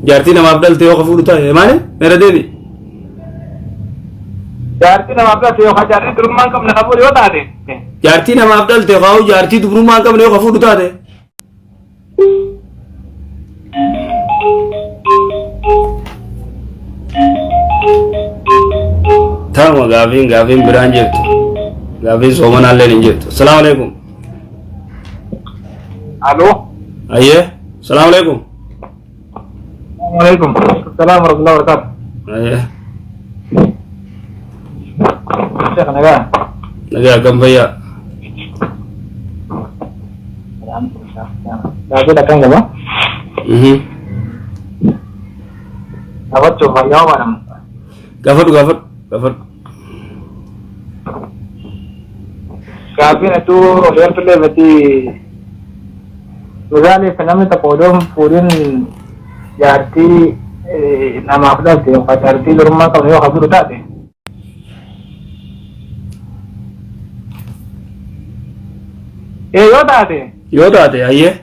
Jaartii namaaf dhalte yoo ka fuudhu taate maali? Meera deebi. Jaartii namaaf dhalte yookaan jaartii durummaa hin qabne ka fuudhu yoo taate. Jaartii namaaf dhalte yookaan jaartii dubrummaa hin qabne yoo ka fuudhu taate. Tanuma gaafiin biraan jirtu. Gaafiin soomanaallee hin jirtu. Asalaamu alaikum. Aloo. Ayyee. Asalaamu alaikum. Alaikum. Salaam warahmatullahi wabarakatuh. Ayyee. Sheekh nagaa. Nagaa akkam fayyaa. Gaafii akkan qaba. Gaafachuuf fayyaa baadhamu. Gaafadhu gaafadhu gaafadhu. Gaaffiin hedduu heertullee miti. Misaaliif namni tokko odoo hin fuudhin jaartii namaaf dhalte yookaan jaartii durummaa qabne yoo fuudhu taate. Yoo taate. Yoo taate ayyee.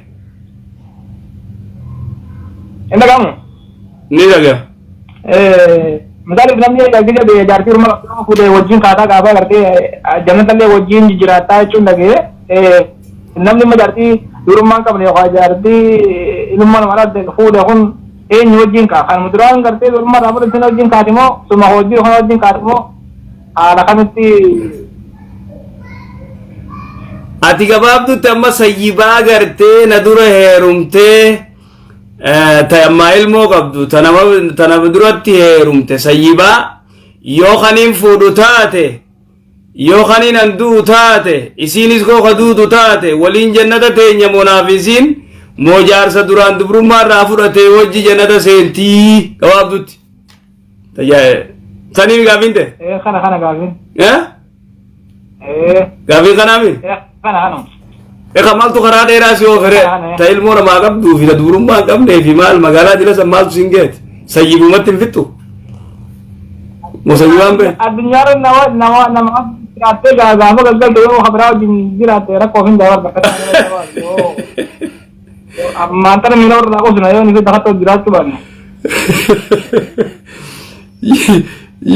Hin dhagahamu. Ni dhaga'a. Misaaliif namni gisa jaartii durummaa qabdu fuudhee wajjin kaataa gaafa gartee jannatallee wajjin jijjiirataa jechuun dhaga'ee namni immoo jaartii durummaa hin qabne yookaan jaartii ilma nama dhalte fuudhe kun eenyu wajjin kaa kan duraan gartee durummaa irraa fudhatin wajjin kaati moo suma hojii kana wajjin kaati moo haala kamitti. Ati gabaabdutti amma sayyibaa gartee na dura heerumtee ta ammaa ilmoo qabdu ta nama duratti heerumte sayyibaa yoo kaniin fuudhu taate yoo kaniin an du'u taate isiinis koo ka duutu taate waliin jannata teenya moo naaf isiin moo jaarsa duraan dubrummaa irraa fudhatee wajji jannata seentii gabaabdutti. Saniin gaafiin ta'e. Kana kana gaafiin. Gaafiin kanaami. Kana kana. Eka maaltu karaa dheeraa si oofere ta ilmoo namaa qabduu fi ta dubrummaa hin qabnee fi maal magaalaa jila san maaltu siin geeti sayyibumatti hin fixxu. Moo sayyibaan bee. Addunyaarra nama nama nama jiraattee gaafa galgalte yoo kabiraa wajjin jiraatte rakkoo hin dabar bakka ammaan tana miila warra qosna yoo ni fi dakatoo jiraachuu baanne.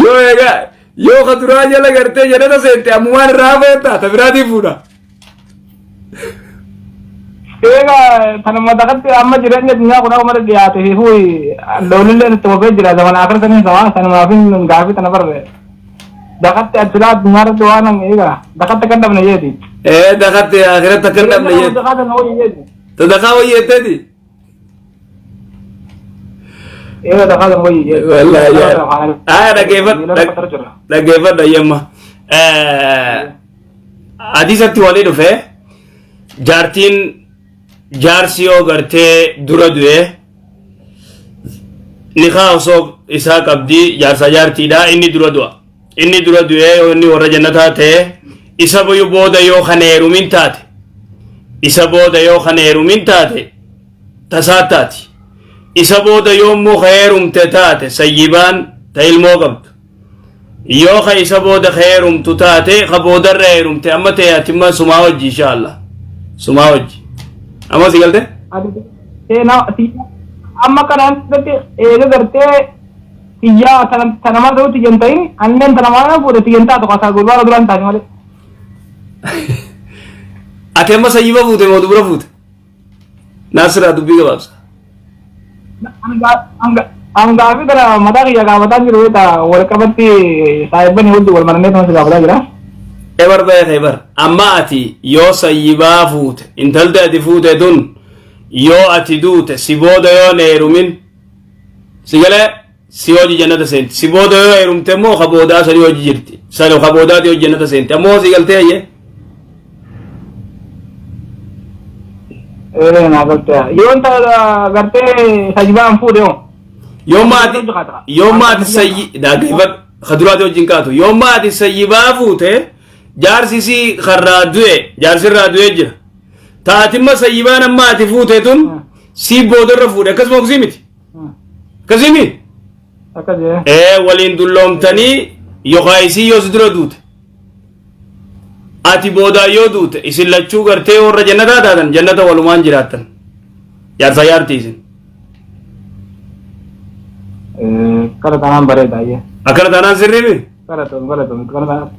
Yoo egaa yoo ka duraa jala gartee jannata seente ammumaan irraa hafeetta ta biraatiin fuudha. Egaa tanuma dakatti amma jireenya addunyaa kun akkuma dhiyaate fi fuuyi loolilleen itti fufee jira zaman akira saniin sama sanumaaf hin gaafii tana barre. Dakatti asilaa addunyaa irratti waan egaa dakatti kan dhabne jeeti. Ee dakatti akiratti akka hin dhabne jeeti. Dakaa sana wayyi jeeti. Ta dakaa wayyi jetteeti. Egaa dakaa sana wayyi jeeti. Wallaahi yaa. Haa dhaggeeffadhu dhaggeeffadhu ayyamma. Hadiisatti walii dhufe jaartiin jaarsi yoo gartee dura du'e nikaa osoo isaa qabdi jaarsa jaartiidha inni dura du'a. Inni dura du'e yoo inni warra jannataa ta'e isa boyu booda yoo kan heerumin taate isa booda yoo kan heerumin taate tasaa taati. Isa booda yoo immoo ka heerumte taate sayyibaan ta ilmoo qabdu. Yoo ka isa booda ka heerumtu taate ka boodarra heerumte amma ta'e ati immoo sumaa wajji insha Allah. Sumaa wajji. Amma si galte? Amma kanaan irratti eega gartee tiyyaa tanamaa ta'uu tiyyan ta'in anneen tanamaa fuudhe tiyyan taatu kasaa gurbaa duraan taate malee. Ati amma sayyiba fuute moo dubra fuute? Naasiraa dubbii gabaabsa. Hangaa fi tana mataa kiyya gaafataa jiru beektaa wal qabatti saayibban hundi wal marannee tuma si gaafataa jira. Ebar beeka ebar amma ati yoo sayyibaa fuute intalti ati fuute tun yoo ati duute si booda yoo hin heerumin si galee si hojii jannata seenti si booda yoo heerumte immoo ka boodaa sanii hojii jirti sani ka boodaati hojii jannata seenti ammoo si galtee hayyee. Ee naa galtee yoon ta gartee sayyibaan fuudhe hoo. Yoo maati yoo maati sayyi dhaggeeffadhu ka duraati wajjin kaatu yoo maati sayyibaa fuute jaarsi si karraa du'e jaarsi irraa du'e jira taatimma sayyibaan amma ati fuute tun si boodarra fuudhe akkasuma akkasii miti akkasii miti Akkas jee. Ee waliin dulloomtanii yookaan isii yoo si dura duute ati boodaa yoo duute isin lachuu gartee warra jannataa taatan jannata walumaan jiraattan jaarsaa jaartii isin. Akkana taanaan bareeda ayyee. Akkana taanaan sirriimi? Galatoom galatoom akkana taanaan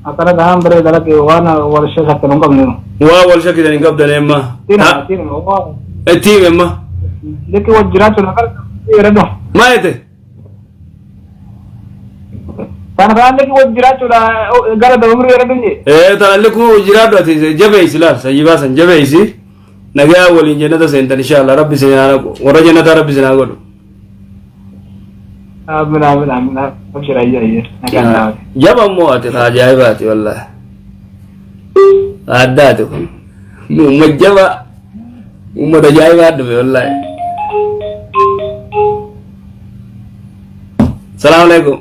akkana taanaan bareeda lakkee waan wal shakkan hin qabnu. Waa wal shakkitan hin qabdan emma. Tina tina waa Itti hime emma. Likki wal jiraachuun akkana yeroo Maa jette? Kana kanaan likki wal jiraachuudha gara dabamru yeroo dhumje. Ee tana likkuma wal jiraadhu ati jabeessi laal sayyibaa san jabeessi. Nagaa waliin jannata seentan inshallah rabbi isin haa naqu warra jannataa rabbi isin haa godhu. Aamin aamin aamin abshir ayyee ayyee nagaan taa'ate. Jaba immoo ati ka ajaa'ibaati wallahi. Addaati kun. Uummat jaba uummata ajaa'ibaa dhufe wallahi. Salaamu alaikum.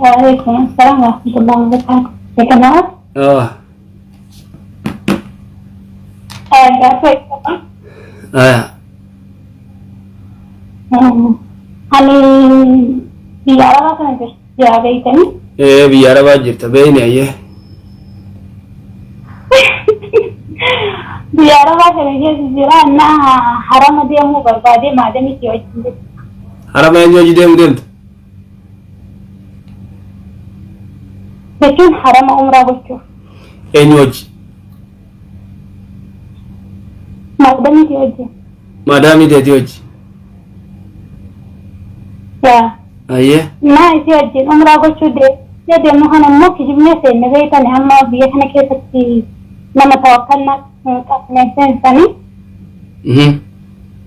وعليكم السلام ورحمة الله وبركاته يا جماعة Ah. Gaafa Aya. Ani biyya Arabaa kana jira beektanii. Ee biyya Arabaa jirta beeyni ayyee. Biyya Arabaa kana keessa jira innaa harama deemuu barbaadee maadamitti wajjin jechuudha. Harama eenyu hojii deemu deemta? Jechuun harama umraa gochuuf. Eenyu hojii? Maadamitti wajjin. Maadaamii teetii hojii. Yaa. Ayyee. Innaa isii wajjin umraa gochuu deemnu kana immoo kijibnee seenne beektani amma biyya kana keessatti nama tawakkalnaa qabne seensanii.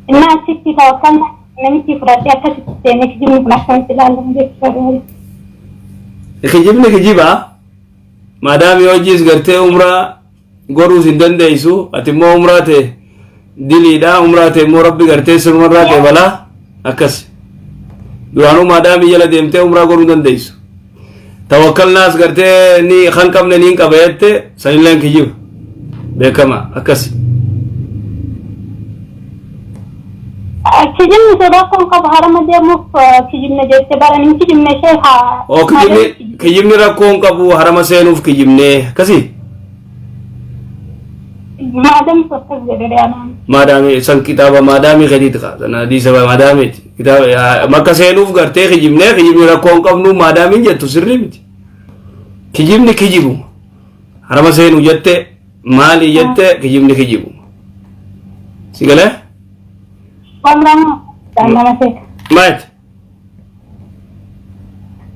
Innaa achitti tawakkalnaa namichi fudhadhee akkasitti seenne kijibni kun akkamitti ilaalamu jechuudha. Kijibni kijibaa. Maadaamii hojiis gartee umraa godhuus hin dandeessu. Ati immoo umraa ta'e diliidha. Umraa ta'e immoo rabbi gartee sirumarraa ta'e balaa akkas. Duraanuu maadaamii jala deemtee umraa godhuu hin dandeessu. Tawakkalnaas gartee ni kan qabne ni hin qaba jette sanillee kijiba. Beekama akkas. Kijibni sodaa kan qabu harama deemuuf kijibne jette bara hin kijibne ishee haa. Oo kijibni kijibni rakkoo hin qabu harama seenuuf kijibnee akkasii. Maadamtu akkas jedhe anaan. Maadaamii san kitaaba maadaamii keetiiti kaa sana hadiisa maadaamiiti kitaaba makka seenuuf gartee kijibnee kijibni rakkoo hin qabnu maadaamiin jettu sirrii miti. Kijibni kijibu harama seenuu jette maali jette kijibni kijibu. Si galee? Umraan ilaalama seeta. Maati?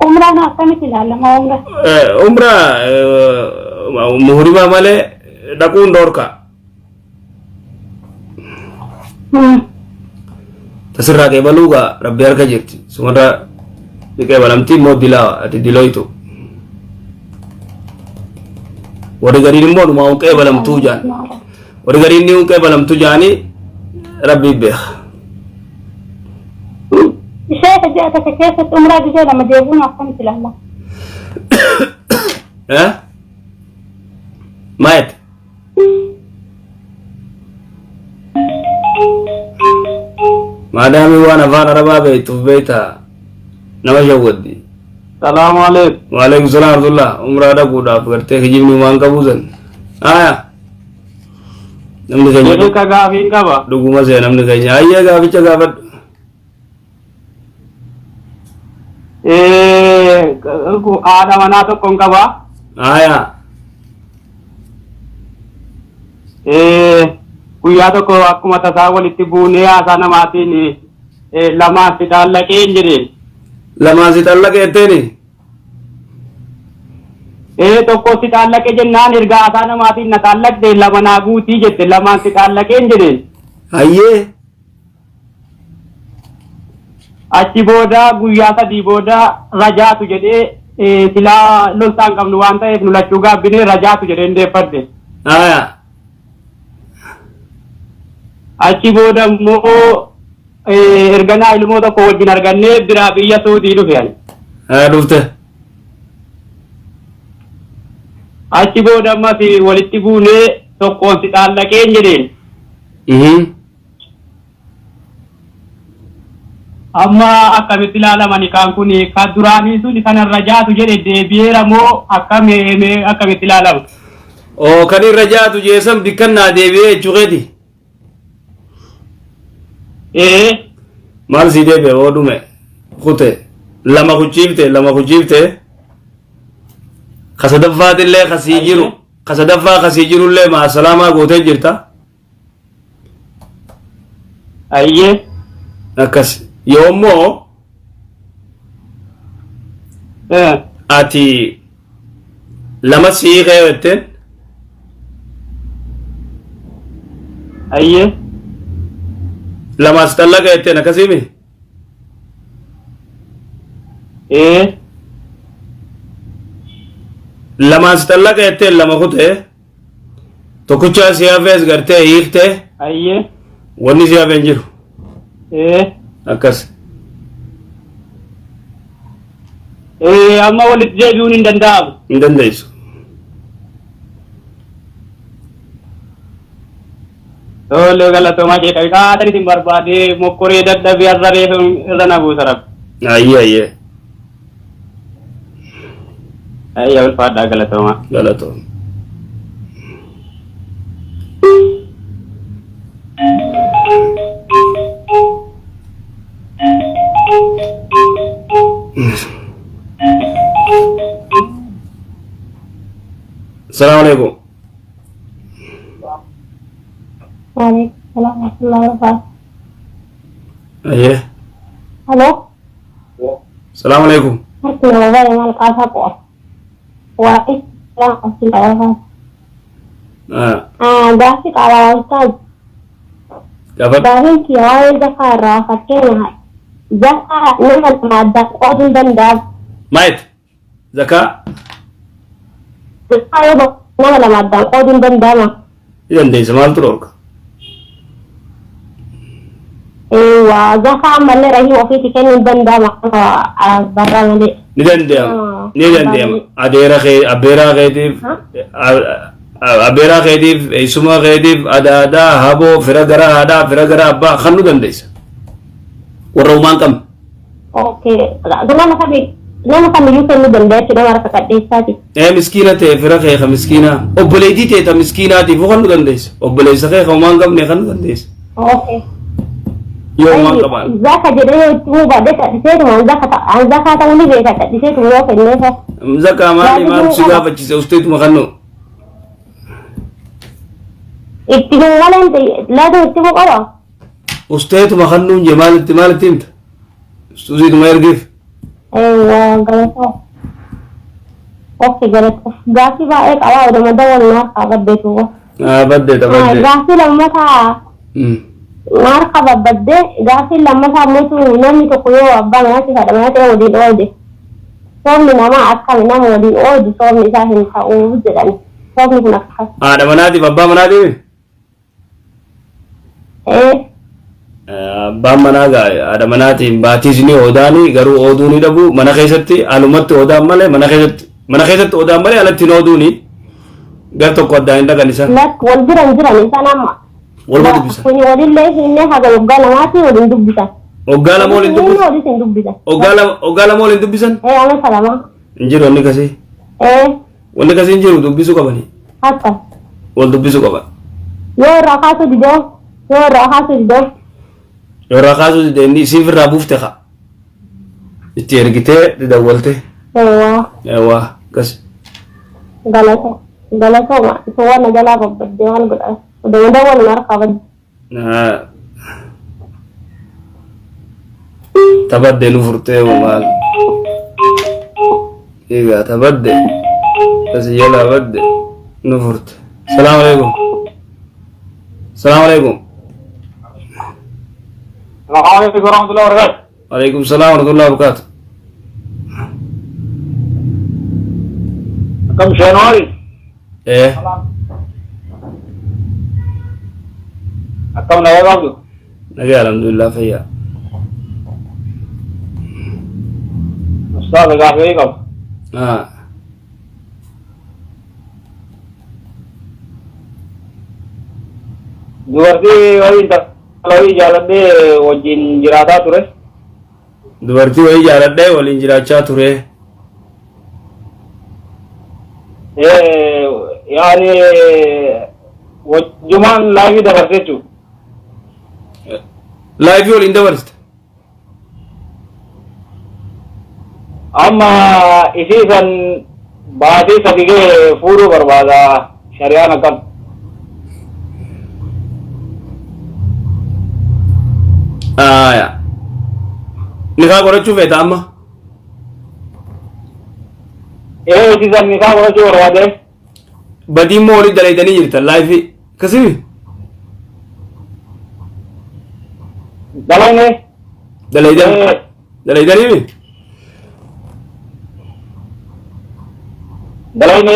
Umraan akkamitti ilaalama umraa? Umraa muhrimaa malee dhaquun dhoorkaa. Tasirraa qeebaluu gaa rabbi harka jirti. Sumarraa qeebalamti immoo dilaa ati diloytu. Warri gariin immoo dhumaa hin qeebalamtuu jaan. Warri gariin ni hin qeebalamtu jaanii rabbi beeka. Ishee ji'a takka keessatti umraa gizee lama deebi'uun akkamitti ilaalama? Eh? Maayet? Maadaamii waan afaan arabaa beektuuf beektaa nama shawwaddi. Salaamu alaikum. Waalaikum salaam warahmatullah. Umraa dhaquudhaaf gartee kijibni waan qabuu san. Aya. Namni keenya Sheeka gaafii qaba. dhuguma see namni keenya. Ayyee gaaficha gaafadhu. Haadha manaa tokko hin qaba. Aya. Guyyaa tokko akkuma tasaa walitti buunee haasaa namaatiin lamaan si xaallaqee hin jedheen. Lamaan si xallaqe jetteeni? Ee tokko si xaallaqe jennaan erga haasaa namaatiin na xaallaqte lama naa guutii jette lamaan si xaallaqee hin jedheen. Hayyee. Achi booda guyyaa sadii booda rajaatu jedhee silaa loltaan qabnu waan ta'eef nu lachuu gaabbinee rajaatu jedhee hin deeffadhe. Aya. Achi booda immoo erganaa ilmoo tokko wajjin argannee biraa biyya Suudii dhufe ani. Aya dhufte. Achi booda ammas walitti buunee tokkoon si xaallaqee hin jedheen. Amma akkamitti ilaalamani kaan kun kan duraanii sun kanarra jaatu jedhe deebi'eera moo akkami akkamitti ilaalama? Oo kan irra jaatu jeesan bikkan naa deebi'ee jechuu keeti. Ee. Maal sii deebi'e hoo dhume kute lama kuchiifte lama kuchiifte ka sadaffaatillee ka sii jiru ka sadaffaa ka sii jirullee maa salaamaa gootee jirta. Ayyee. Akkas yoommoo ati lama sii kee jetteen Ayyee. lamaas xallaqa jetteen akkasiimi. Ee. Lamaas xallaqa jetteen lama kutee tokkichaa si hafees gartee hiiktee Ayyee. wanni si hafe hin jiru. Ee. Akkas. Ee amma walitti deebi'uun hin danda'amu. Hin dandeessu. Tole galatoomaa jee qabi qaatan isin barbaadee mokkoree dadhabee har'a reefu irra na buusa rabbi. Ayyee ayyee. Ayya ulfaadhaa galatoomaa. Galatoom. Assalamu alaikum. Waalaikum salaam warahmatullahi wabarakatuh. Ayyee. Halo, Assalamu alaikum. harki nama baay'ee maal kaasaa qo'a. Waalaikum salaam warahmatullahi wabarakatuh. Ah, Gaaffii qabaa ustaaz. Gaafadhu. Gaaffiin kiyya waa'ee zakaa irraa fakkeenya zakaa nama lama addaan qooduu hin danda'amu. Maayit. Zakaa. Zakaa yoo nama lama addaan qooduu hin danda'ama. Ni dandeessa maaltu dhorka? Waa zakaa ammallee rahii ofiitti kennuu hin danda'ama barraa malee. Ni danda'ama. Ni danda'ama. Adeera kee abbeeraa keetiif abbeeraa keetiif eessuma keetiif adaadaa haboo fira gara haadhaa fira gara abbaa kan nu dandeessa. Warra uumaa hin qabne. Okay. Nama kamiyyuu kennuu danda'a jechuudha nama harka qalleessaati. Ee miskiina ta'e fira kee ka miskiinaa obboleettii ta'e ta miskiinaatiif kan nu dandeessa. Obboleessa kee ka uumaa hin qabne kan nu dandeessa. Okay. Yoo uumaa hin qabaan. Zaka jedhee yoo itti himuu baadhee cadhiseetuma an zakaa ta'uu ni beeka cadhiseetuma yoo kenneefo. Zakaa maali maal si gaafachiise usteetuma kan nu. Itti himuu malee laata itti himuu qaba. Usteetuma kan nuun jee maalitti maalitti himta? Usteetuma ergeef. Eewwa galatoo. Okay galatoo. Gaaffii baay'ee qabaa oduma dawwal na harkaa baddeetu. Badde badde. Gaaffii lammataa na harkaa babbadde gaaffii lammataa immoo namni tokko yoo abbaa manaatti haadha manaatti waliin oode. Soomni namaa akkami nama waliin oodu soomni isaa hin ta'uu jedhan. Soomni kun akkas. Haadha manaatiif abbaa manaatiif? Ee. Abbaan manaa gaa haadha manaatiin baatiis ni oodaani garuu ooduu ni dhabu mana keessatti alumatti oodaan malee mana keessatti oodaan malee alatti hin ooduuni gar tokko addaan hin dhaqan isaan. Lakk wal bira hin jiran isaan amma. Waluma dubbisan. Kuni walillee hinne haga waggaa lamaatti waliin dubbisan. Waggaa lama waliin dubbisan. Walis hin dubbisan. Waggaa lama waliin dubbisan. Ee amata lama. Hin jiru wanni kasii. Ee. Wanni kasii hin jiru dubbisuu qabani. Akka. Wal dubbisuu qaban. Yoo irraa kaasuu didoo. Yoo irraa kaasuu didoo. Yoo irraa kaasuu dide inni isiif irraa buufte ka. Itti ergitee dawwalte. Eewwa. Eewwa akkas. Galata. Galatoo waan na jalaa babbaddee maal godha. Odoo dawwalu harkaa badde. Tabadde nu furtee maal. Egaa tabadde. Asi jalaa badde nu furte. Salaamu alaikum. Salaamu alaikum. Alaikum warahmatullahi wabarakatuh. Alaikum salaam warahmatullahi wabarakatuh. Akkam sheenwaari? Ee. Akkam nagaa qabdu? Nagaa alhamdulillah fayyaa. Ustaaza gaaffii qabu. Ah. Dubartii waliin intala wayii jaaladhee wajjin jiraataa ture. Dubartii wayii jaaladhee waliin jiraachaa ture. Yaani wajjumaan laayifii dabarse jechuudha. Laayifii waliin dabarsite. Amma isii san baatii sadi ga'e fuudhuu barbaada shari'aan akkam. Aya. Nikaa godhachuu feeta amma? Ee isii san nikaa godhachuu barbaade. Badii immoo walitti dalaydanii jirtan laayifii. Akkasimi? Dalayne. Dalaydan. Dalaydanii? Dalayne.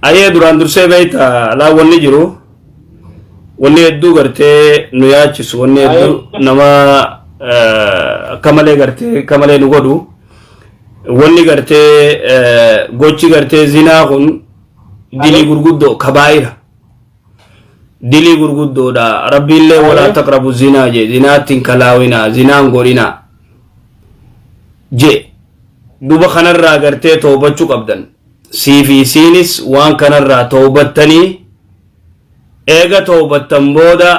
Ayee duraan dursee beekta laa wanni jiru wanni hedduu gartee nu yaachisu wanni hedduu nama akka malee gartee akka malee nu godhu wanni gartee gochi gartee zinaa kun dilii gurguddoo kabaa'ira dilii gurguddoodha rabbiillee walaa taqrabu zinaa jee zinaatti hin kalaawinaa zinaan godhinaa jee duba kanarraa gartee toobachuu qabdan sii fi isiinis waan kanarraa toobattanii eega toobattan booda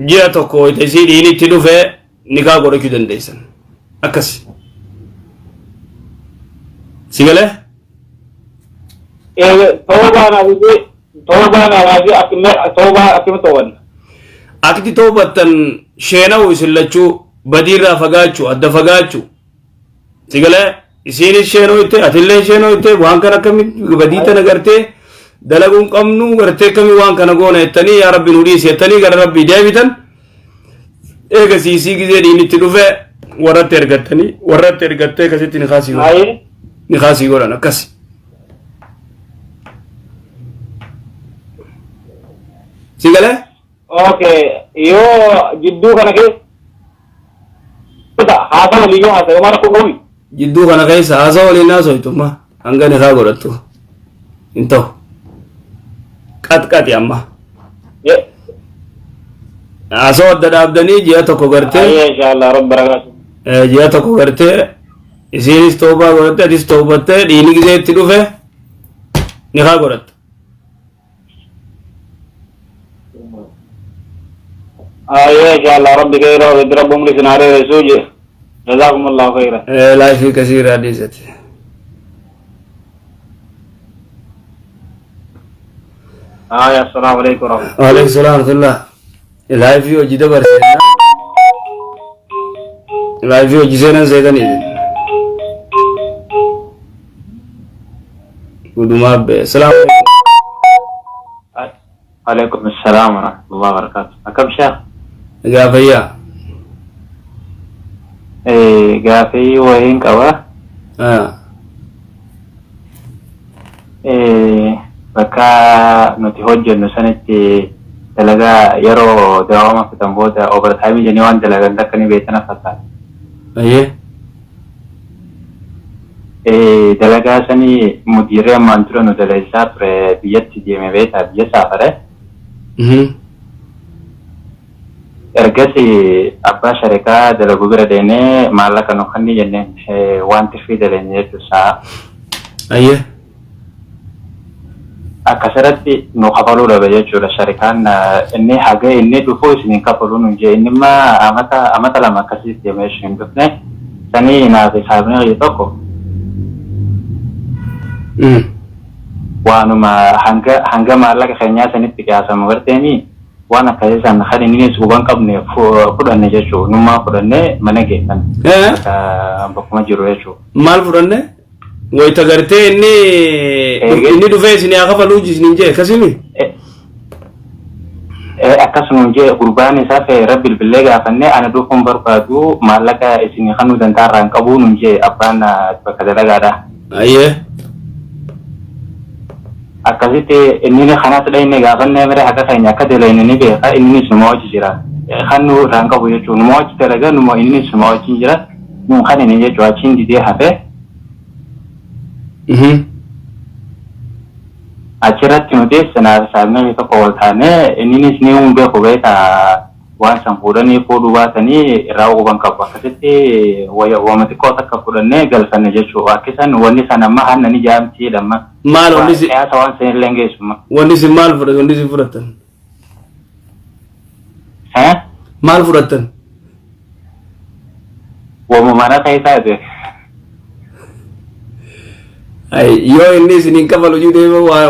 ji'a tokko wayita isii dhiinitti dhufe nikaa godhachuu dandeessan akkasi si galee Toobaan abisi toobaan abisi toobaa akkami toobanna. Akti toobattan sheena'u isin lachuu badiirraa fagaachuu adda fagaachuu si galee isiinis sheenooyte atillee sheenooyte waan kana akkamitti badii tana gartee dalaguu hin qabnu gartee akkamii waan kana goona jettanii yaa rabbi nu dhiisi jettanii gara rabbii deebitan eega siisii gizee dhiinitti dhufe warratti ergattanii warratti ergattee akkasitti ni kaasii godhan ni kaasii godhan akkasi. Si galee? Okay, yoo jidduu kana keessa haasa walii yoo haasa'e homaa rakkoo qabu. Jidduu kana keessa haasa waliin haasoytumma hanga nikaa godhattu hin ta'u. Qaxqaxi amma. Haasoo adda dhaabdanii ji'a tokko gartee. Ayyee inshallah rabbi barakaatu. Ji'a tokko gartee isiinis toobaa godhatte atis toobattee dhiini gizee itti dhufe nikaa godhatta. Ayyee inshallah rabbi khayra rabbi rabbi umri sin hareere suuje. Jazakumullahu khayran. Laayifii kasii irraa dhiisate. Ayyee assalaamu alaikum warahmatullahi. Waalaikum salaam warahmatullah. Laayifii hojii dabarseenna. Laayifii hojii seenan seetanii. Gudumaa bee. Salaamu alaikum. Alaikum assalam warahmatullahi wabarakatuh. Akkam sheekh? Egaa fayyaa. Gaafii wayiin qaba. Bakka nuti hojjennu sanitti dalagaa yeroo daawama fixan booda overtime jennee waan dalagan takka ni beektan fakkaata. Ayyee. Dalagaa sanii mudiirri ammaan dura nu dalagaa ture biyyatti deeme beektaa biyya saafare. Ergasii abbaa sharikaa dalagu bira deemee maallaqa nu kenni jenneen waan tirfii daleenye jechuusaa. Ayyee. Akkasirratti nu kafaluu dhabe jechuudha sharikaan inni haga inni dhufu isin hin kafaluu nu jee inni immoo amata amata lama akkasii deemee hin dhufne sanii naaf saabni kiyya tokko waanuma hanga hanga maallaqa keenyaa sanitti qiyaasamu garteemi waan akkasii san kan inni quban qabne fudhanne jechuudha nummaa fudhanne mana geessan bakkuma jiru jechuudha. Maal fudhanne? Wayita gartee inni inni dhufee isin haa kafaluu isin jee akkasimi? Akkasuma jee gurbaan isaa fe'eera bilbilee gaafanne ana dhufuun barbaadu maallaqa isin kanuu danda'arraa hin qabu nun jee abbaan bakka dalagaadha. Ayyee. Akkasitti inni kanas dhayne gaafanne mire haqa keenya akka dalayne ni beeka inni numa hojii jira. Kan nu irraa hin qabu jechuudha numa hojii dalaga numa inni numa hojii jira nun kan inni jechuudha achiin didee hafe. Achirratti nuti sanaaf saamnee tokko wal taane inninis ni hin beeku beekaa waan san fuudhanii fuudhuu baatanii irraa quban qabu akkasitti wama xiqqoo takka fudhannee galfanne jechuudha. Akka isaan wanni san amma hanna ni jaamti dhamma. Maal wanni si Qiyaasa waan san illee geessuma. Wanni isin maal fudhatan wanni isin fudhatan? Maal fudhattan? Wama mana keessaati. Ay, yoo inni isin hin kafalu jedhee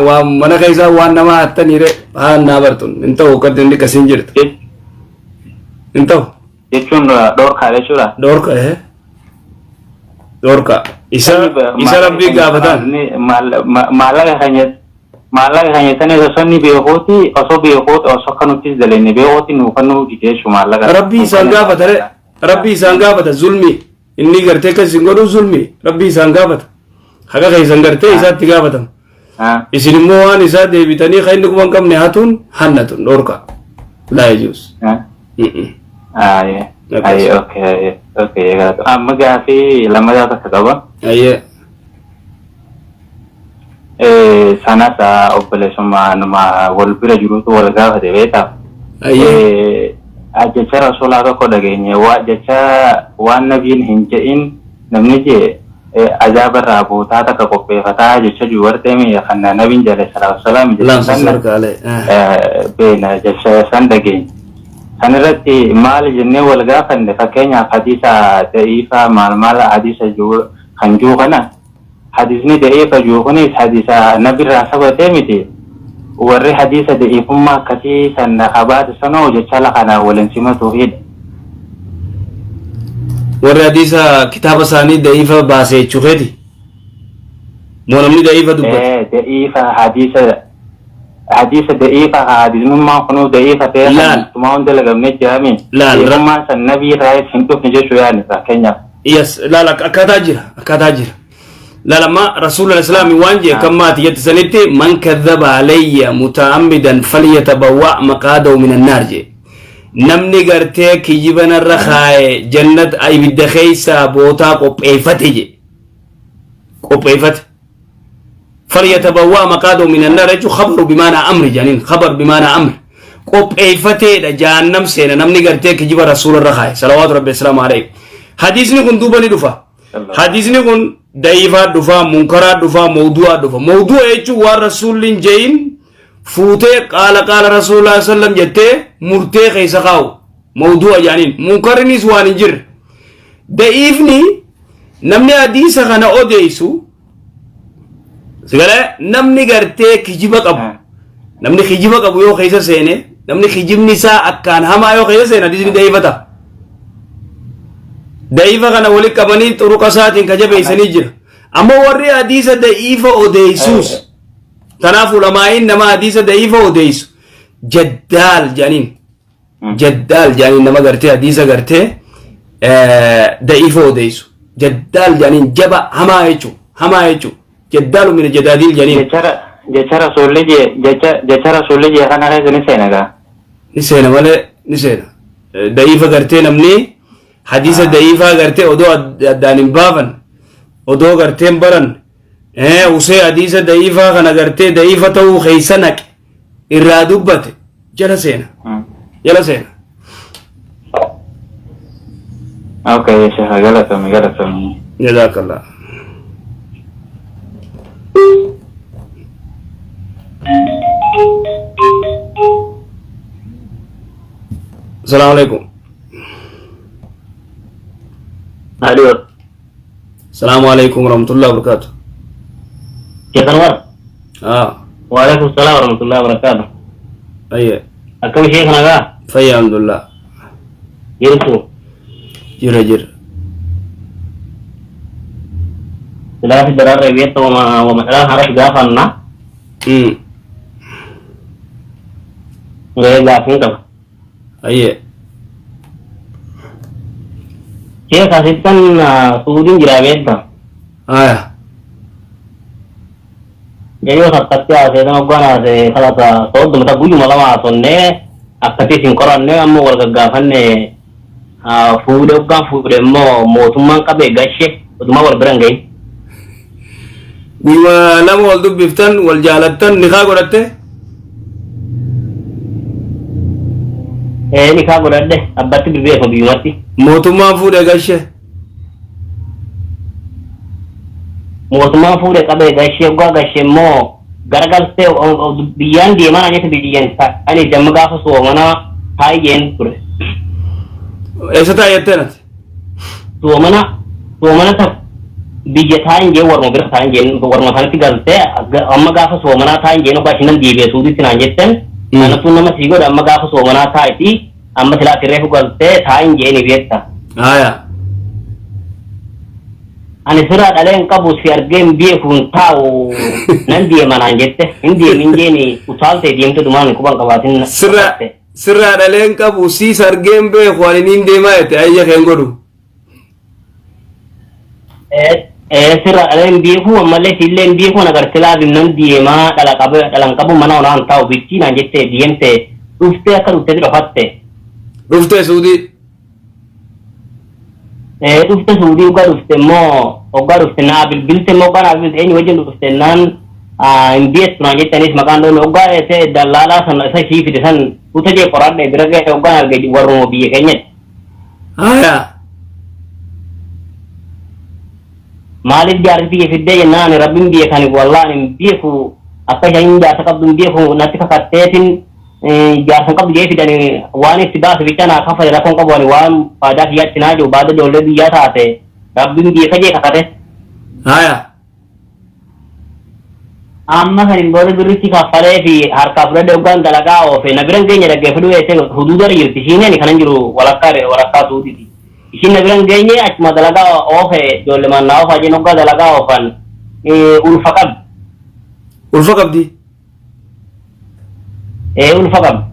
waan mana keessaa waan nama hattaniire haan naa bartun hin ta'u akkatti inni akkasiin jirtu hin ta'u. Jechuun dhorkaa jechuudha. Dhorka dhorka isa rabbii gaafatan. Maallaqa kan jettanii osoo inni beekuuti osoo beekuuti osoo akka nutis dalenne beekuuti nuu kan nuu dide jechuudha maallaqa. Rabbii isaan gaafata re rabbii isaan gaafata zulmi inni gartee akkas isin godhu zulmi rabbii isaan gaafata. Haqa keessan gartee isaatti gaafatama. Isin immoo waan isaa deebitanii kan inni quba hin qabne hatuun hannatun dhorka. Laa yajuus. Aye, okay, okay, amma gaafii lammataa takka qaba. Ayyee. Sanas obboleessummaa nama wal bira jirutu wal gaafate beektaa. Ayyee. Jecha rasuulaa tokko dhageenye jecha waan nabiin hin je'in namni jee ajaa'ib irraa bootaa takka qopheeffataa jecha jiru wartee kan nabiin jale salaatu salaam Laamsa sarkaalee. Beena jecha san dhageenye. San irratti maal jennee wal gaafanne fakkeenyaaf hadiisa da'iifa maal maal hadiisa jiru kan jiru kana hadiisni da'iifa jiru kunis hadiisa nabirraa sabatee miti. Warri hadiisa da'iifummaa akkasii san qabaate sanoo jecha kana waliin simatuufidha. Warri hadiisa kitaaba isaanii da'iifa baase jechuu keeti. Moo namni da'iifa dubbate? Da'iifa hadiisa da'iifa hadiisnummaan kunuu da'iifa ta'e Laal. tumaa hunda dalagamne jedhame. Laal. Da'iifummaan san nabii irraa hin dhufne jechuu yaani fakkeenyaaf. Yes, laal akkaataa jira akkaataa jira. Laal amma rasuulul islaami waan jee kan maati jette sanitti man kadhaba alayya muta'ammidan falyatabawwa maqaadahu minan naar jee. Namni gartee kijiba narra kaaye jannat ibidda keessa bootaa qopheeffate je. Qopheeffate. Falyatabawwa maqaadahu minan naar jechuun khabaru bimaanaa amri jedhaniin khabar bimaanaa amri. Qopheeffateedha jahannam seena namni gartee kijiba rasuularra kaaye salawaatu rabbi assalaamu alayhi. Hadiisni kun duuba ni dhufa. Hadiisni kun da'iifaa dhufa, munkaraa dhufa, mawdu'aa dhufa. Mawdu'a jechuun waan rasuulli hin je'in fuutee qaala qaala rasuulaa sallam jettee murtee keessa kaa'u. Mawdu'a jedhaniin. Munkarrinis waan hin jirre. Da'iifni namni hadiisa kana odeessu sigalee namni gartee kijiba qabu. Namni kijiba qabu yoo keessa seene namni kijibni isaa akkaan hamaa yoo keessa seene hadiisni da'iifata. Da'iifa kana walitti qabanii xuruqa isaatiin ka jabeessanii jira. Amma warri hadiisa da'iifa odeessuus kanaaf ulamaa'iin nama hadiisa da'iifa odeessu jaddaal jedhaniin. Jaddaal jedhaniin nama gartee hadiisa gartee da'iifa odeessu. Jaddaal jedhaniin jaba hamaa jechuudha. Hamaa jechuudha. Jaddaalu mina jadaadiil jedhaniin. Jecha rasuulli jee jecha rasuulli jee kana keessa ni seena gaa. Ni seena malee ni seena. Da'iifa gartee namni hadiisa da'iifaa gartee odoo addaan hin baafan odoo gartee hin baran usee hadiisa da'iifaa kana gartee da'iifa ta'uu keessa naqe irraa dubbate jala seena. Jala seena. Okay, sheekha galatoomi galatoomi. Jazaakallah. Assalamu alaikum. Alo. Assalamu alaikum warahmatullahi wabarakatuh. Sheekh Anwar. Waalaikum salaam warahmatullahi wabarakatuh. Ayye. Akkam Sheekh nagaa? Fayya alhamdulillah. Jirtu. Jira jira. Silaafi daraarra beekta wama masalaan haras gaafanna. Gahee gaafiin qaba. Ayye. Sheekh asittan suudiin jira beekta. Aya. Jayyoo sakkatti haasee tan hoggaan haasee kalata soodduma ta guyyuma lama haasonnee akkasiis hin qoranne ammoo wal gaggaafanne fuudhe hoggaan fuudhe immoo mootummaan qabee gashe odumaa wal bira hin gahin. Guyyuma lama wal dubbiftan wal jaalattan nikaa godhatte? Nikaa godhadhe abbatti bilbileefuma biyyumatti. Mootummaan fuudhe gashe. Mootummaan fuudhe qabee gashee hoggaa gashee immoo garagaltee biyyaan deemaa jette biyyaan ta'anii damma gaafa soomanaa taa'ee ture. Eessa taa'e jettee nati? Soomana ta biyya taa'in jee warma bira taa'in jeen warma sanatti galtee amma gaafa soomanaa taa'in jeen ogaa ishinan deebi'e suuditti naan jettan kanattuu nama sii godhe amma gaafa soomanaa taa'iti amma silaa ati reefu galtee taa'in jeeni beekta. Haya. Ani sirraa dhalee hin qabu si argee hin beeku hin taa'u nan deema naan jette hin deemin jeeni utaaltee deemte dhumaan quban qabaatin. Sirraa dhalee hin qabu siis argee hin beeku ani niin deemaa jette ayya keen godhu. Sirraa dhalee hin beeku ammallee siillee hin beeku na gartee laabin nan deemaa dhala qabu dhalan qabu mana onaan taa'u bichii naan jette deemte dhuftee akka dhuftee dhofatte. Dhuftee Suudii. Dhufte Suudii ugaa dhufte immoo oggaa dhufte naa bilbilte immoo oggaa naa bilbilte eenyu wajjin dhufte naan hin beektu naan jettanis maqaan dhoone oggaa ta'e dallaalaa san isa ishii fide san uta jee qoradhe bira ga'e oggaan arge warruma biyya keenyatti. Haya. Maaliif jaarsi biyya fiddee jennaan ani rabbiin biyya kan wallaan hin beeku akka isheen jaarsa qabdu hin beeku natti kakatteetin jaarsa qabdu jee fidani waan itti baase bicha naa kafale rakkoon qabu ani waan faayidaa kiyyaatti naa jiru baada ijoollee biyyaa taate rabbiin biyya kajee kakate. Haya. Amma sanin booda birrichi kaffalee fi harkaa fudhadhe hoggaan dalagaa oofe na biran geenye dhaggeeffadhu eessee huduudarra jirti ishiin ani kanan jiru walakkaa walakkaa suudiiti. Ishiin na biran geenye achuma dalagaa oofe ijoollee mannaa oofaa jeen hoggaa dalagaa oofan ulfa qabdi. Ulfa qabdi. Ulfa qabdi.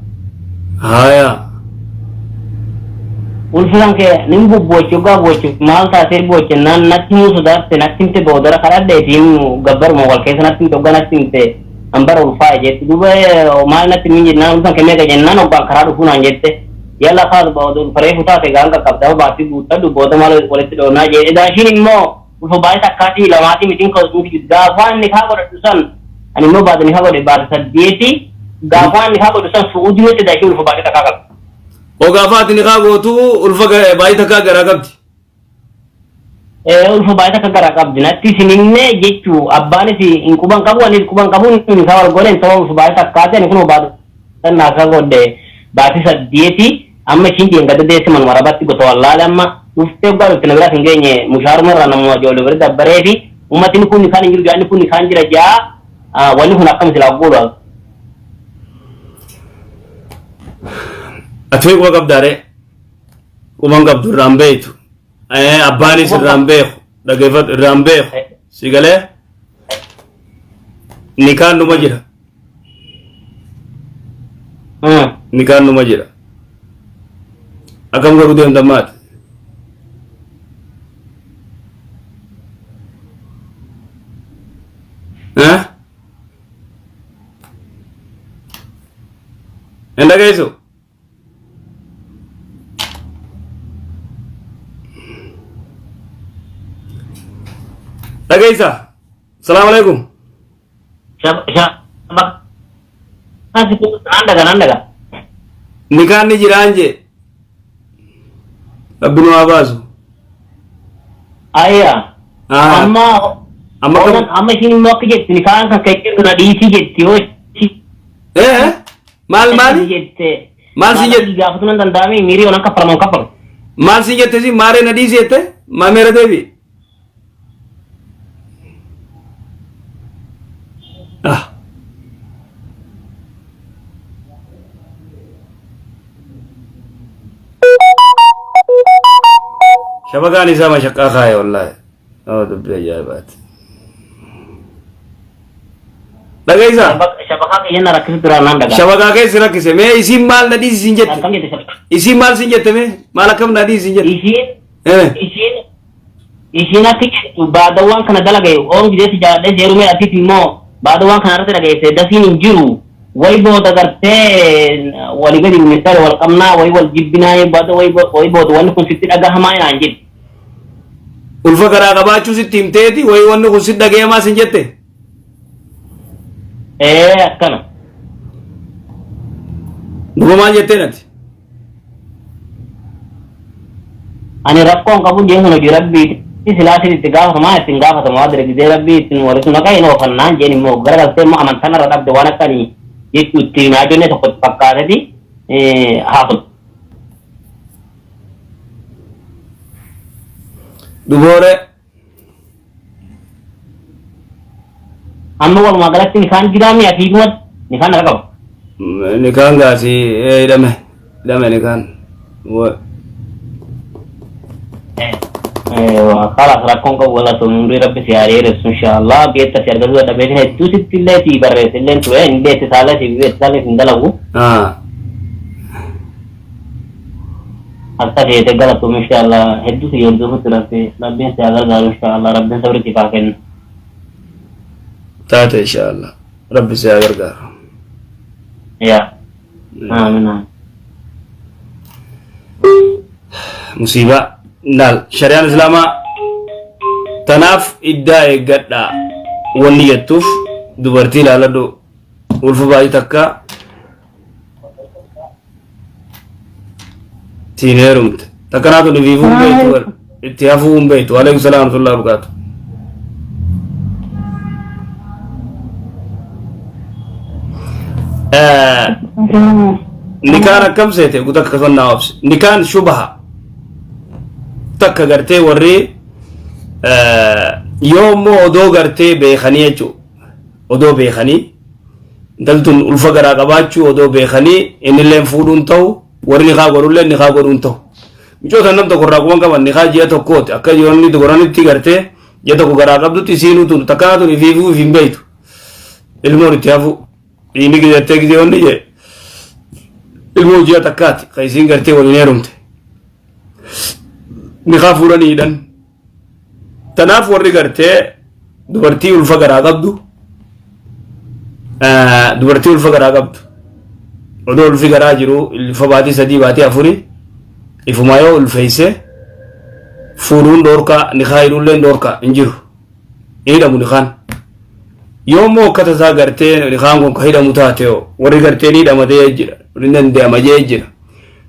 Haya. Ulfi kan kee nin bubbochi hoggaa bochi maal taatee boche naan natti himuu sodaatte natti himte boodara kadhadhe isiin gabbaruma wal keessa natti himte hoggaa natti himte hambara ulfaa'e jetti duuba maal natti himin jennaan ulfan kee meeqa jennaan hoggaan karaa dhufuu naan jette yalla kaas booda ulfa reefu taate gaan qaqqabdaa baattii guuttadhu booda maal walitti dhoonaa jee edaa ishiin immoo ulfa baay'ee takkaatii lamaatii mitiin ka'u gaafaan inni kaa godhadhu san ani immoo baate ni kaa godhe baate saddeeti gaafaan inni kaa godhu san su'uudii nutti edaa ishiin ulfa baay'ee takkaa qabdi. Ogaafaati ni kaa gootu ulfa baay'ee takkaa garaa qabdi. Ulfa baay'ee takka garaa qabdi natti isininne jechuu abbaanis hin quban qabu anis quban qabu ni kaa wal godhe sababa ulfa baay'ee takkaati ani kun baate naa kaa godhe baate saddeeti amma ishiin deengada deesse manuma rabatti gosa wallaale amma dhuftee hoggaa dhufte na biraas hin geenye mushaaruma irraa namuma ijoollee bira dabbaree fi uummatni kun kan hin jiru jaanni kun kan jira jaa wanni kun akkam silaa godhu. Ati quba qabdaare quban qabdu irraan beektu. Abbaanis irraan beeku dhaggeeffatu irraan beeku si galee nikaan numa jira. Nikaan numa jira. Akkam godhuu deemtan maati? Hin dhageessu? Dhageessa? Salaamu alaikum. Nan dhaga. Nikaan ni jiraan jee. Rabbi nu haa baasu. Ayya. Amma Amma amma ishiin immoo akka jetti nikaan kan kee jirtu na dhiisii jetti yoo Maal maali? jette. Maal si jette? Gaafatu nan danda'ame miirii waan kaffalamu kaffalu. Maal si jette si maaree na dhiisi jette? Maameera deebi. Ah. Shabakaan isaa mashaqqaa kaaye wallaahi. Nama dubbii ajaa'ibaati. Dhageessaa? Shabakaa kiyya na rakkisu duraan naan dhagaa. Shabakaa keessa rakkise mee isiin maal na dhiisi siin jette? Akkam jette shabakaa? Isiin maal siin jette mee? Maal akkam na dhiisi siin jette? Ishiin ishiin ishiin akka jettu baadawwan kana dalage oon gideessi jaaladhee seerumee asiif immoo baadawwan kana irratti dhageesse dasiin hin jiru. Way booda gartee walii gadi ministeera wal qabnaa way wal jibbinaa baada way booda wanni kun sitti dhagahamaa naan jedhu. Ulfa garaa qabaachuu sitti himteeti wayi wanni kun sitti dhagahamaa siin jette? Akkana. Duuba maal jetteen ati? Ani rakkoon qabu jeen kun hojii rabbiiti. Silaa itti gaafatamaa ittiin gaafatamaa waa dirgidee rabbii ittiin walitti naqa hin oofannaan jeen immoo garagaltee immoo amantaan irra dhabde waan akka ani jechuu itti naa jenne tokko itti fakkaateti haafu. Duboore. Amma walumaa galatti nikaan jiraami asiidhumatti nikaan naqa qaba. Nikaan gaasii hidhame hidhame nikaan. Kalaas rakkoon qabu wala sun umrii rabbi si haa dheeressu inshaallah beekta si argatu dadhabeetin hedduu sitti illee si barreesse illee ture hin beekte saalee si beekte saalee hin dalagu. Akka feete galatoom inshaallah hedduu si hordofutti rabbi rabbiin si haa gargaaru inshaallah rabbiin sabri siif haa kennu. Taate inshaallah rabbi si haa gargaaru. Yaa. Aamin aamin. Musiibaa laal shari'aan islaamaa tanaaf iddaa eeggadhaa wanni jettuuf dubartii ilaaladhu ulfa baay'ee takka tiin heerumte takkanaatu nifiifuu hin beektu bar itti hafuu hin beektu alaikum salaam warahmatullahi wabarakatuh. Nikaan akkam seete guta akka sonnaa obse nikaan shubaha takka gartee warri yoo immoo odoo gartee beekanii jechuudha odoo beekanii intalli tun ulfa garaa qabaachuu odoo beekanii innilleen fuudhuun ta'u warri nikaa godhullee nikaa godhuun ta'u micoota nam tokko irraa quban qaban nikaa ji'a tokkooti akka yoonni godhanitti gartee ji'a tokko garaa qabdutti isiinuu tun takkaa tun ifiifuu if hin beektu ilmoon itti hafu dhiini gizattee gizee onni jee ilmoo ji'a takkaati kan isiin gartee waliin heerumte nikaa fuudhanii hidhan. Tanaaf warri gartee dubartii ulfa garaa qabdu dubartii ulfa garaa qabdu odoo ulfi garaa jiru ulfa baatii 3 baatii afurii ifumaa yoo ulfeeyse fuudhuun dhoorkaa nikaa hidhuulleen dhoorkaa hin jiru hin hidhamu nikaan. Yoo immoo akka tasaa gartee nikaan kun ka hidhamu taate warri gartee ni hidhamatee jira ni danda'ama jee jira.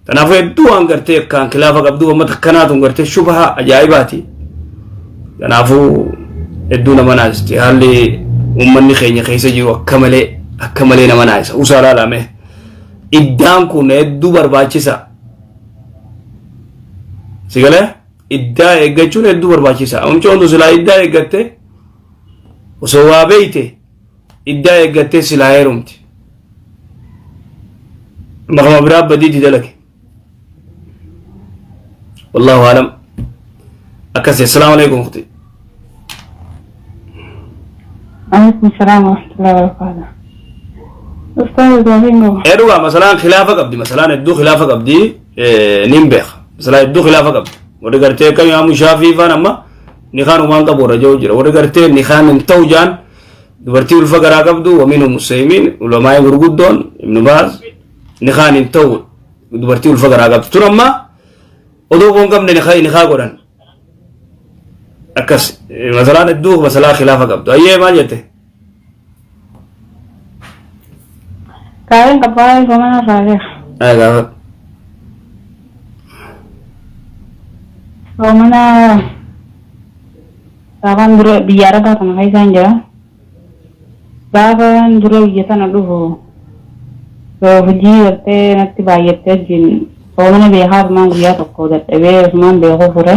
Kanaafuu hedduu waan gartee akkaan kilaafa qabduuf amma takkanaa tun gartee shubaha ajaa'ibaati. Kanaafuu hedduu nama naasisti. Haalli uummanni keenya keessa jiru akka malee akka malee nama naasisa. Usaa laalame. Iddaan kun hedduu barbaachisa. Si galee iddaa eeggachuun hedduu barbaachisa. Amcoon tun silaa iddaa eeggatte osoo waa beeyte iddaa eeggattee silaa heerumti. Makama biraa badiitti dalage. Wallahu alam. Akkasi assalaamu alaikum ukhti. Alaikum salaam wa rahmatullahi wa barakatuh. Ustaaz gaafiin qaba. Ee dhugaa masalaan khilaafa qabdi masalaan hedduu khilaafa qabdi nin beeka masalaan hedduu khilaafa qabdi warri gartee akka imaamu shaafii faan amma nikaan umaan qabu warra jiru jira warri gartee nikaan hin ta'u jaan Dubartii ulfa garaa qabdu waminhum usaymiin ulamaa'in gurguddoon ibnu baaz nikaan hin ta'u dubartii ulfa garaa qabdu tun amma odoo qoon qabne nikaa godhan akkas masalaan hedduu masalaa khilaafa qabdu ayyee maal jette. Gaafiin qabaa soomana irraa beeka. Ay gaafa Soomana Gaafaan dura biyya Arabaa tana keessaan jira. Gaafaan dura biyya tana dhufu hojii gartee natti baay'attee wajjin soomana beekaa asumaan guyyaa tokko dadhabee asumaan beekuu fure.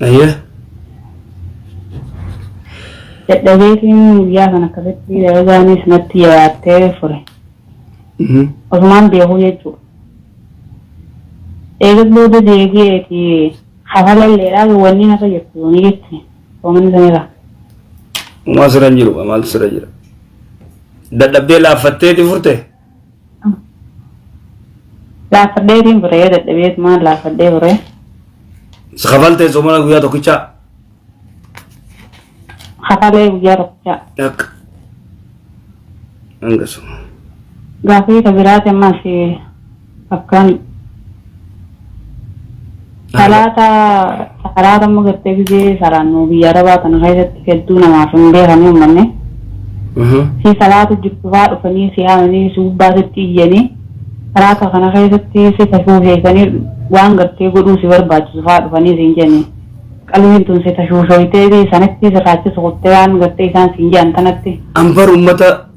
Ayyee. Dadhabeetiin guyyaa sana akkasitti dalagaanis natti jabaattee fure. Osumaan beekuu jechuudha. Eegas booda deebi'eeti Hafalalleedha wanni narra jirtu ni jirti. Soomanni sanirra. Uumaa sirra hin jiru maaltu sirra jira. Dadhabdee laaffatteeti furte. Laaffadheetiin fure dadhabeetumaan laaffadhee fure. Si kafaltee soomana guyyaa tokkichaa. Hafalee guyyaa tokkichaa. Akka. Hangasuma. Gaafii ka biraati ammas akkaan salaata salaata amma gartee gizee salaannu biyya arabaa tana keessatti hedduu namaaf hin beekanii uummanni. Si salaatu jirtu faa dhufanii si haamanii si gubbaa sitti iyyanii salaata kana keessatti si tashuusheessanii waan gartee godhuu si barbaachisu faa dhufanii siin jedhanii. Qalbiin tun si tashuushooytee fi sanitti sirraachisu kuttee waan gartee isaan siin jedhan tanatti. An bar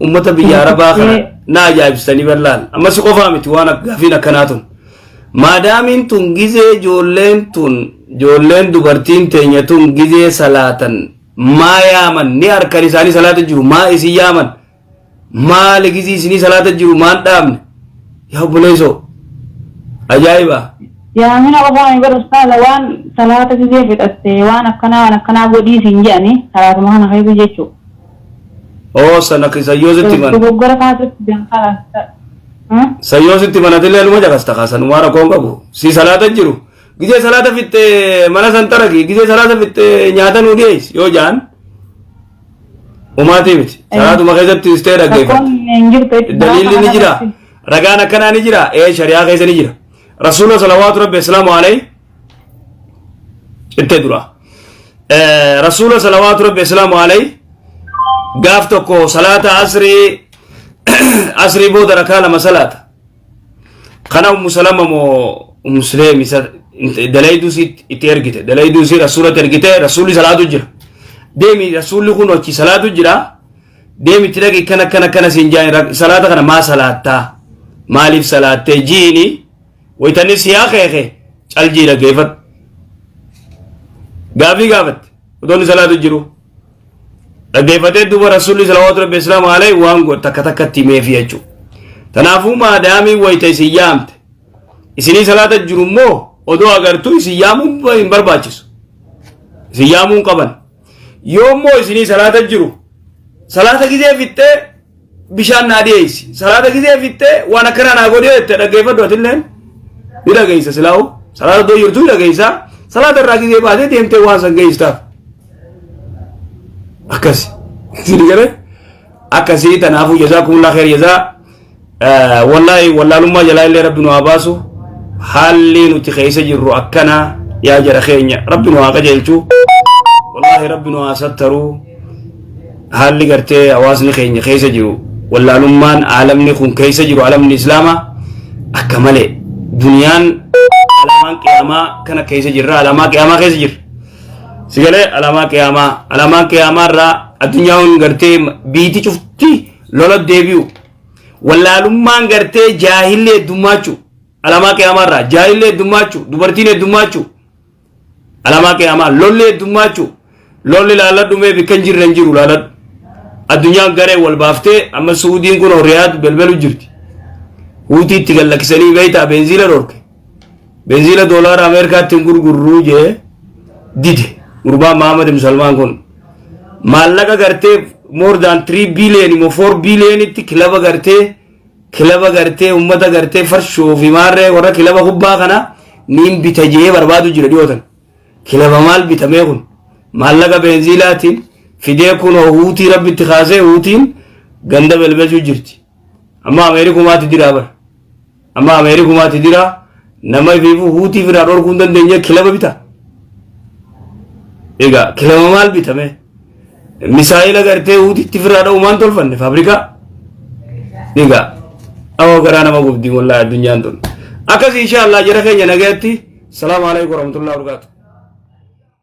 ummata biyya arabaa kana na ajaa'ibsitanii bal'aan amma si qofaa miti waan gaafiin akkanaa tun maadaamiin tun gizee ijoolleen tun Ijoolleen dubartiin teenya tun gizee salaatan maa yaaman ni harkan isaanii salaata jiru maa isin yaaman maali gizii isinii salaata jiru maan dhaabne yaa obboleessoo ajaa'iba. Yaamina qofaan bar ustaaza waan salaata gizee fixatte waan akkanaa waan akkanaa godhii siin jedhanii salaatuma kana keessa jechuudha. Oo sana sayyoo sitti man. Dogoggora kaasatti danqaa. Sayyoo sitti manatillee numa jaqasta kaasan waan rakkoon qabu si salaata jiru gizee salaata fixxe mana san taraki gizee salaata fixxe nyaata nuu dhiyeessi yoo jaan umaatii miti salaatuma keessatti istee dhaggeeffatte. Rakkoon hin jirtu jechuudha. Daliilli ni jira. Ragaan akkanaa ni jira. Ee shari'aa keessa ni jira. Rasuula salawaatu rabbi islaamu alayhi itti dura. Rasuula salawaatu rabbi islaamu alayhi gaaf tokko salaata asrii asrii booda rakaa lama salaata. Kana Ummu Salama moo Ummu Suleem isa dalayduu si itti ergite. Dalayduu si rasuulatti ergite rasuulli salaatu jira. Deemi rasuulli kun achi salaatu jira. Deemi itti dhaqi kana kana kana siin jaan salaata kana maa salaattaa? Maaliif salaattee jiini? Waytanni siyaa keeke caljii dhaggeeffadhu. Gaafii gaafatte. Otoonni salaatu jiru. Dhaggeeffatee duuba rasuulli salawaatu rabbi islaamu alayhi waan godhe takka takkatti himeefi jechuudha. Kanaafuu maadaamii wayita isin yaamte isinii salaata jiru immoo odoo agartuu isin yaamuun hin barbaachisu. Isin yaamuu hin qaban. Yoo immoo isinii salaata jiru salaata gizee fixxee bishaan naa dhiyeessi. Salaata gizee fixxee waan akkanaa naa godhee jette dhaggeeffadhu atilleen ni dhageessa silaa'u. Salaata iddoo jirtu ni dhageessa. Salaata irraa gizee baatee deemtee waan san geessistaaf. Akkas. Isin galee akkasii tanaafuu jazaakumullah khair jazaa. Wallaahi wallaalummaa jalaa illee rabbi nu haa baasu. Haalli nuti keessa jirru akkana yaa jara keenya rabbi nu haa qajeelchu. Wallaahi rabbi nu haa sattaruu. Haalli gartee hawaasni keenya keessa jiru wallaalummaan aalamni kun keessa jiru aalamni islaamaa akka malee duniyaan alaamaan qiyaamaa kana keessa jirra alaamaa qiyaamaa keessa jirra. Sigalee alaamaa qiyaamaa alaamaan qiyaamaa irraa addunyaan gartee biiti cufti lola deebi'u wallaalummaan gartee jaahilli heddummaachuu alaamaa qiyaamaa irraa jaahilli heddummaachuu dubartiin heddummaachuu alaamaa qiyaamaa lolli heddummaachuu lolli laaladhu mee bikka hin jirre hin jiru laaladhu addunyaan garee wal baaftee amma suudiin kun Riyaad belbelu jirti huutii itti gallakkisanii beeytaa beenziila dhorke beenziila doolaara Ameerikaatti hin gurgurruu jee dide gurbaan Mahamad bin Salmaan kun maallaqa gartee more than 3 billion immoo 4 billionitti kilaba gartee kilaba gartee ummata gartee farshoo fi maarree warra kilaba kubbaa kana niin bita jee barbaadu jira dhiyootan kilaba maal bitamee kun maallaqa beenziilaatiin fidee kun huutii rabbitti kaasee huutiin ganda belbelchuu jirti amma Ameerikumaatti diraa bara amma Ameerikumaatti diraa nama ifiifuu huutii firaa dhorkuu hin dandeenye kilaba bita egaa kilaba maal bitame misaayila gartee huutiitti firaa dha'u maan tolfanne faabrikaa egaa awoo garaa nama gubdii wallaahi addunyaan tun akkasii insha Allah jara keenya nagayatti salaamu alaikum warahmatullahi wabarakatuh.